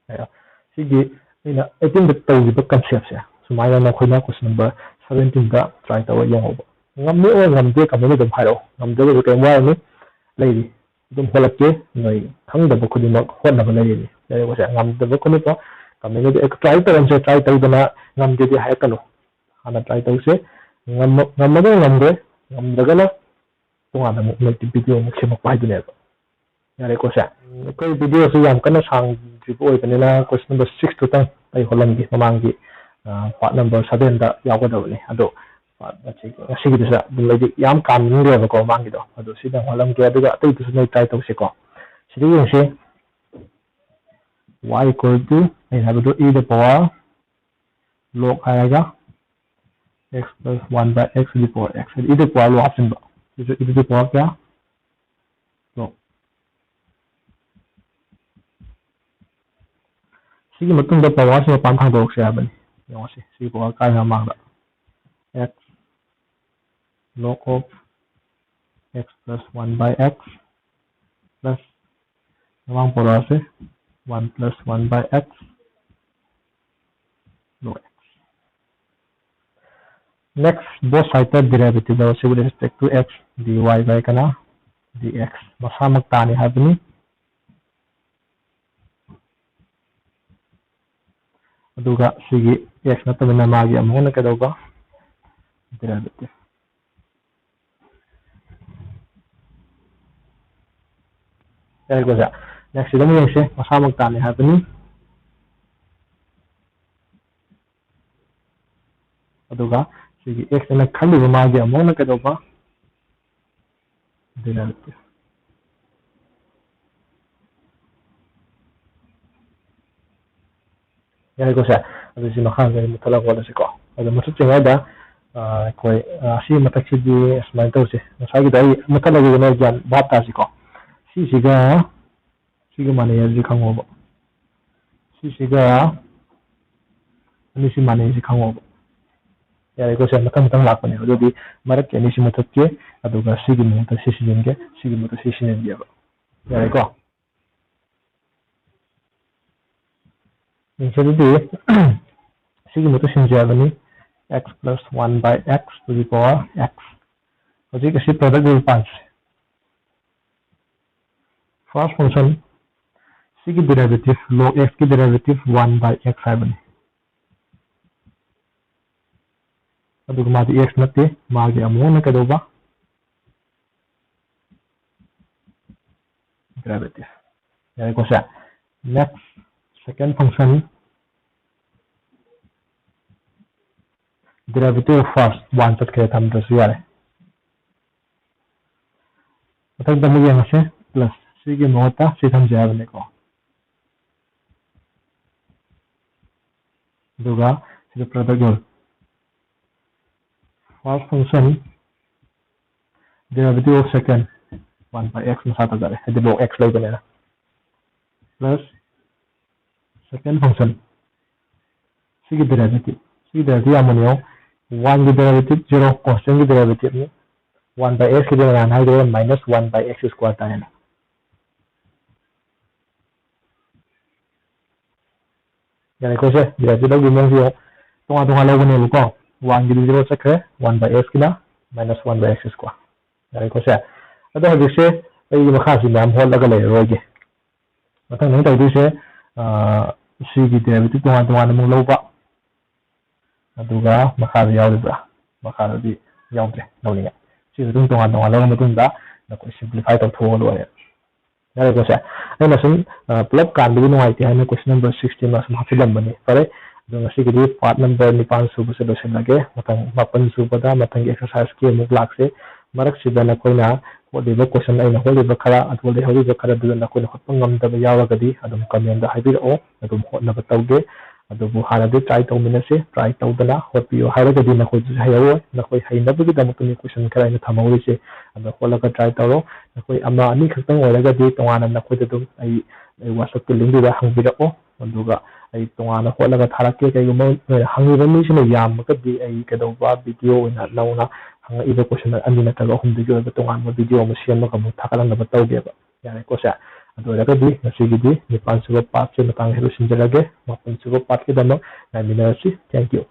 ꯑ, ꯁꯤꯒꯤ ꯑꯩꯅ eighteen ꯗ ꯇꯧꯈꯤꯕ concept ꯁꯦ ꯁꯨꯃꯥꯏꯅ ꯅꯈꯣꯏꯅ question number seventeen ꯗ try ꯇꯧꯔ ꯌꯦꯡꯍꯧꯕ꯫ ꯉꯝꯃꯤ ꯑꯣꯔ ꯉꯝꯗꯦ comment ꯑꯗꯨꯝ ꯍꯥꯏꯔꯛꯑꯣ꯫ ꯉꯝꯗꯕꯁꯨ ꯀꯩꯝ ꯋꯥꯔꯨꯅꯨ, ꯂꯩꯔꯤ꯫ ꯑꯗꯨꯝ ꯍꯣꯠꯂꯛꯀꯦ, ꯅꯣꯏ ꯈꯪꯗꯕ ꯈꯨꯗꯤꯡꯃꯛ ꯍꯣꯠꯅꯕ ꯂꯩꯔꯤꯅꯤ꯫ ꯌꯥꯔꯦꯀꯣ ꯁꯦ? ꯉꯝꯗꯕ ꯈꯨꯗꯤꯡꯃꯛ comment ꯑꯗꯨ, "ꯑꯦ, try ꯇꯧꯔꯝꯁꯦ, try ꯇꯧꯗꯅ ꯉꯝꯗꯦꯗꯤ ꯍꯥꯏꯔꯛꯀꯅꯨ꯫ ꯍꯥꯟꯅ try ꯇꯧꯁꯦ꯫ ꯉꯝꯃ-, ꯉꯝꯃꯒꯅ ꯉꯝꯈ꯭ꯔꯦ, ꯉꯝꯗ꯭ꯔꯒꯅ ꯇꯣꯉꯥꯟꯅ ꯑꯃꯨꯛ ꯅꯣꯏꯒꯤ ꯚꯤꯗꯤꯑꯣ ꯑꯃꯨꯛ ꯁꯦꯝꯃꯛꯄ ꯍꯥꯏꯗꯨꯅꯦꯕ꯫ ꯌꯥꯔꯦꯀꯣ ꯁꯦ? ꯑꯩꯈꯣꯏ ꯚꯤꯗꯤꯑꯣꯁꯤ ꯌꯥꯝ ꯀꯟꯅ ꯁꯥꯡꯗ꯭ꯔꯤꯕ ꯑꯣꯏꯕꯅꯤꯅ question number six ꯇꯨꯇꯪ ꯑꯩ ꯍꯣꯠꯂꯝꯒꯦ꯫ ꯃꯃꯥꯡꯒꯤ part number seven ꯗ ꯌꯥꯎꯒꯗꯕꯅꯤ꯫ ꯑꯗꯣ part ꯉꯁꯤ-, ꯉꯁꯤꯒꯤꯗꯨꯁꯨ ꯑꯗꯨꯝ ꯑꯩꯗꯤ ꯌꯥꯝ ꯀꯥꯟꯅꯤꯡꯗ꯭ꯔꯦꯕꯀꯣ ꯃꯃꯥꯡꯒꯤꯗꯣ꯫ ꯑꯗꯣ ꯁꯤꯗꯪ ꯍꯣꯠꯂꯝꯒꯦ, ꯑꯗꯨꯒ ꯑꯇꯩꯗꯨꯁꯨ ꯅꯣꯏ try ꯇꯧꯁꯤꯀꯣ꯫ ꯁꯤꯗ ꯌꯦꯡꯁꯤ꯫ Y equal to ꯑꯩꯅ ꯍꯥꯏꯕꯗꯣ e the power log ꯍꯥꯏꯔꯒ x plus one by x to the power x, ꯍꯥꯏꯗꯤ e the power log ꯍꯥꯞꯆꯤꯟꯕ꯫ ꯁꯤꯁꯨ e to the power ꯀꯌꯥ? Log꯫ ꯁꯤꯒꯤ ꯃꯇꯨꯡꯗ power ꯁꯤ ꯃꯄꯥꯟ ꯊꯥꯡꯗꯣꯔꯛꯁꯦ ꯍꯥꯏꯕꯅꯤ꯫ ꯌꯦꯡꯉꯣꯁꯤ, ꯁꯤꯒꯤ power ꯀꯥꯏ ꯃꯃꯥꯡꯗ x log of x plus one by x plus ꯃꯃꯥꯡ power say one plus one by x log x꯫ Next, both side ꯇ derivative ꯂꯧꯔꯁꯤ with respect to x, dy by ꯀꯅꯥ? Dx꯫ ꯃꯁꯥꯃꯛ ꯇꯥꯅꯤ ꯍꯥꯏꯕꯅꯤ꯫ ꯑꯗꯨꯒ ꯁꯤꯒꯤ x ꯅꯠꯇꯕꯅꯤꯅ ꯃꯥꯒꯤ ꯑꯃꯨꯛ ꯍꯟꯅ ꯀꯩꯗꯧꯕ? Derivative꯫ ꯌꯥꯔꯦꯀꯣ ꯁꯦ? Next ꯁꯤꯗ ꯑꯃꯨꯛ ꯌꯦꯡꯁꯦ, ꯃꯁꯥꯃꯛ ꯇꯥꯅꯤ ꯍꯥꯏꯕꯅꯤ꯫ ꯑꯗꯨꯒ ꯁꯤꯒꯤ x ꯑꯅ ꯈꯜꯂꯤꯕ ꯃꯥꯒꯤ ꯑꯃꯨꯛ ꯍꯟꯅ ꯀꯩꯗꯧꯕ? Derivative꯫ ꯌꯥꯔꯦꯀꯣ ꯁꯦ? ꯑꯗꯨ ꯁꯤ ꯃꯈꯥꯗ ꯃꯨꯠꯊꯠꯂꯒ ꯍꯣꯠꯂꯁꯤꯀꯣ꯫ ꯑꯗꯣ ꯃꯨꯠꯊꯠꯇ꯭ꯔꯤꯉꯩꯗ, ꯑ, ꯑꯩꯈꯣꯏ, ꯑ, ꯁꯤ ꯃꯊꯛꯁꯤꯗꯤ ꯁꯨꯃꯥꯏꯅ ꯇꯧꯁꯦ꯫ ꯉꯁꯥꯏꯒꯤꯗꯣ ꯑꯩ ꯃꯨꯠꯊꯠꯂꯒꯦ, ꯅꯣꯏ ꯒ꯭ꯌꯥꯟ ꯚꯥꯞ ꯇꯥꯁꯤꯀꯣ꯫ ꯁꯤꯁꯤꯒ ꯁꯤꯒ ꯃꯥꯟꯅꯩ ꯍꯥꯏꯕꯁꯤ ꯈꯪꯉꯣꯕ꯫ ꯁꯤꯁꯤꯒ ꯑꯅꯤꯁꯤ ꯃꯥꯟꯅꯩ ꯍꯥꯏꯕꯁꯤ ꯈꯪꯉꯣꯕ꯫ ꯌꯥꯔꯦꯀꯣ ꯁꯦ? ꯃꯊꯪ ꯃꯊꯪ ꯂꯥꯛꯄꯅꯦ꯫ ꯑꯗꯨꯗꯤ ꯃꯔꯛꯀꯤ ꯑꯅꯤꯁꯤ ꯃꯨꯠꯊꯠꯀꯦ, ꯑꯗꯨꯒ ꯁꯤꯒꯤ ꯃꯍꯨꯠꯇ ꯁꯤ ꯁꯤꯖꯤꯟꯒꯦ, ꯁꯤꯒꯤ ꯃꯍꯨꯠꯇ ꯁꯤ ꯁꯤꯖꯤꯟꯒꯦꯕ꯫ ꯌꯥꯔꯦꯀꯣ? ꯌꯦꯡꯁꯦ ꯑꯗꯨꯗꯤ, ꯁꯤꯒꯤ ꯃꯍꯨꯠꯇ ꯁꯤꯟꯁꯦ ꯍꯥꯏꯕꯅꯤ, x plus one by x to the power x꯫ ꯍꯧꯖꯤꯛ ꯑꯁꯤ product ꯑꯣꯏꯅ ꯄꯥꯟꯁꯦ꯫ First function, ꯁꯤꯒꯤ derivative, log x ꯀꯤ derivative one by x ꯍꯥꯏꯕꯅꯤ꯫ ꯑꯗꯨꯒ ꯃꯥꯗꯤ x ꯅꯠꯇꯦ, ꯃꯥꯒꯤ ꯑꯃꯨꯛ ꯍꯟꯅ ꯀꯩꯗꯧꯕ? derivative꯫ ꯌꯥꯔꯦꯀꯣ ꯁꯦ? Next, second function, derivative of first, one ꯆꯠꯈ꯭ꯔꯦ, ꯊꯝꯗ꯭ꯔꯁꯨ ꯌꯥꯔꯦ꯫ ꯃꯊꯪꯗ ꯑꯃꯨꯛ ꯌꯦꯡꯉꯁꯦ, plus ꯁꯤꯒꯤ ꯃꯍꯨꯠꯇ ꯁꯤ ꯊꯝꯖꯩ ꯍꯥꯏꯕꯅꯤꯀꯣ꯫ ꯑꯗꯨꯒ ꯁꯤꯗ product rule, first function derivative of second, one by x ꯃꯁꯥ ꯇꯥꯖꯔꯦ, ꯍꯥꯏꯗꯤ log x ꯂꯩꯕꯅꯤꯅ, plus second function, ꯁꯤꯒꯤ derivative, ꯁꯤꯒꯤ derivative ꯌꯥꯝꯕꯅꯤ ꯌꯦꯡꯉꯣ, one ꯒꯤ derivative zero, constant ꯒꯤ derivative ꯅꯤ, one by x ꯀꯤꯗꯤ ꯃꯌꯥꯝ ꯍꯥꯏꯗꯣꯏꯔꯦ, minus one by x square ꯇꯥꯔꯦꯅ꯫ ꯌꯥꯔꯦꯀꯣ ꯁꯦ, derivative ꯂꯧꯕꯒꯤ ꯃꯑꯣꯡꯁꯦ ꯌꯦꯡꯉꯣ, ꯇꯣꯉꯥꯟ ꯇꯣꯉꯥꯟ ꯂꯧꯕꯅꯦꯕꯀꯣ, one ꯒꯤꯗꯤ zero ꯆꯠꯈ꯭ꯔꯦ, one by x ꯀꯤꯅ minus one by x square꯫ ꯌꯥꯔꯦꯀꯣ ꯁꯦ? ꯑꯗꯣ ꯍꯧꯖꯤꯛꯁꯦ ꯑꯩꯒꯤ ꯃꯈꯥꯁꯤ ꯃꯌꯥꯝ ꯍꯣꯠꯂꯒ ꯂꯩꯔꯔꯣꯏꯒꯦ꯫ ꯃꯊꯪ ꯅꯪ ꯇꯧꯗꯣꯏꯁꯦ, ꯑ, ꯁꯤꯒꯤ derivative ꯇꯣꯉꯥꯟ ꯇꯣꯉꯥꯟꯅ ꯑꯃꯨꯛ ꯂꯧꯕ, ꯑꯗꯨꯒ ꯃꯈꯥꯗ ꯌꯥꯎꯔꯤꯕ꯭ꯔꯥ? ꯃꯈꯥꯗꯗꯤ ꯌꯥꯎꯗ꯭ꯔꯦ ꯂꯧꯅꯤꯡꯉꯥꯏ꯫ ꯁꯤꯁꯨ ꯑꯗꯨꯝ ꯇꯣꯉꯥꯟ ꯇꯣꯉꯥꯟ ꯂꯧꯔ ꯃꯇꯨꯡꯗ ꯅꯈꯣꯏ simplify ꯇꯧꯊꯣꯛꯑ ꯂꯣꯏꯔꯦ꯫ ꯌꯥꯔꯦꯀꯣ ꯁꯦ? ꯑꯩꯅ ꯁꯨꯝ, ꯑ, ꯄꯨꯂꯞ ꯀꯥꯟꯕꯗꯤ ꯅꯨꯡꯉꯥꯏꯇꯦ ꯍꯥꯏꯅ question number sixteen ꯃꯥ ꯁꯨꯝ ꯍꯥꯞꯆꯤꯜꯂꯝꯕꯅꯤ꯫ ꯐꯔꯦ, ꯑꯗꯣ ꯉꯁꯤꯒꯤꯗꯤ part number ꯅꯤꯄꯥꯟ ꯁꯨꯕꯁꯦ ꯂꯣꯏꯁꯤꯜꯂꯒꯦ꯫ ꯃꯊꯪ ꯃꯥꯄꯟ ꯁꯨꯕꯗ ꯃꯊꯪꯒꯤ exercise ꯀꯤ ꯑꯃꯨꯛ ꯂꯥꯛꯁꯦ꯫ ꯃꯔꯛꯁꯤꯗ ꯅꯈꯣꯏꯅ ꯍꯣꯠꯂꯤꯕ question, ꯑꯩꯅ ꯍꯣꯠꯂꯤꯕ ꯈꯔ, ꯑꯗꯨꯒ ꯂꯩꯍꯧꯔꯤꯕ ꯈꯔꯗꯨꯗ ꯅꯈꯣꯏꯅ ꯍꯣꯠꯄ ꯉꯝꯗꯕ ꯌꯥꯎꯔꯒꯗꯤ ꯑꯗꯨꯝ comment ꯗ ꯍꯥꯏꯕꯤꯔꯛꯑꯣ, ꯑꯗꯨꯝ ꯍꯣꯠꯅꯕ ꯇꯧꯒꯦ꯫ ꯑꯗꯨꯕꯨ ꯍꯥꯟꯅꯗꯤ try ꯇꯧꯃꯤꯟꯅꯁꯤ, try ꯇꯧꯗꯅ ꯍꯣꯠꯄꯤꯌꯨ ꯍꯥꯏꯔꯒꯗꯤ ꯅꯈꯣꯏꯗꯁꯨ ꯍꯩꯍꯧꯔꯣꯏ꯫ ꯅꯈꯣꯏ ꯍꯩꯅꯕꯒꯤꯗꯃꯛꯇꯅꯤ question ꯈꯔ ꯑꯩꯅ ꯊꯝꯍꯧꯔꯤꯁꯦ꯫ ꯑꯗꯣ ꯍꯣꯠꯂꯒ try ꯇꯧꯔꯣ꯫ ꯅꯈꯣꯏ ꯑꯃ ꯑꯅꯤ ꯈꯛꯇꯪ ꯑꯣꯏꯔꯒꯗꯤ ꯇꯣꯉꯥꯟꯅ ꯅꯈꯣꯏꯗ ꯑꯗꯨꯝ ꯑꯩ, ꯑꯩ WhatsApp ꯀꯤ link ꯗꯨꯗ ꯍꯪꯕꯤꯔꯛꯑꯣ꯫ ꯑꯗꯨꯒ ꯑꯩ ꯇꯣꯉꯥꯟꯅ ꯍꯣꯠꯂꯒ ꯊꯥꯔꯛꯀꯦ꯫ ꯀꯩꯒꯨꯝꯕ ꯅꯣꯏꯅ ꯍꯪꯉꯤꯕ ꯃꯤꯁꯤꯅ ꯌꯥꯝꯃꯒꯗꯤ ꯑꯩ ꯀꯩꯗꯧꯕ video ꯑꯣꯏꯅ ꯅꯧꯅ ꯍꯪꯉꯛꯏꯕ question ꯑꯅꯤ ꯅꯠꯇ꯭ꯔꯒ ꯑꯍꯨꯝꯗꯨꯒꯤ ꯑꯣꯏꯕ ꯇꯣꯉꯥꯟꯕ video ꯑꯃ ꯁꯦꯝꯃꯒ ꯑꯃꯨꯛ ꯊꯥꯒꯠꯂꯛꯅꯕ ꯇꯧꯒꯦꯕ꯫ ꯌꯥꯔꯦꯀꯣ ꯁꯦ? ꯑꯗꯨ ꯑꯣꯏꯔꯒꯗꯤ ꯉꯁꯤꯒꯤꯗꯤ ꯅꯤꯄꯥꯟ ꯁꯨꯕ part ꯁꯦ ꯃꯇꯥꯡ ꯑꯁꯤꯗ ꯂꯣꯏꯁꯤꯟꯖꯔꯒꯦ꯫ ꯃꯥꯄꯟ ꯁꯨꯕ part ꯀꯤꯗꯃꯛ ꯉꯥꯏꯃꯤꯟꯅꯔꯁꯤ꯫ Thank you꯫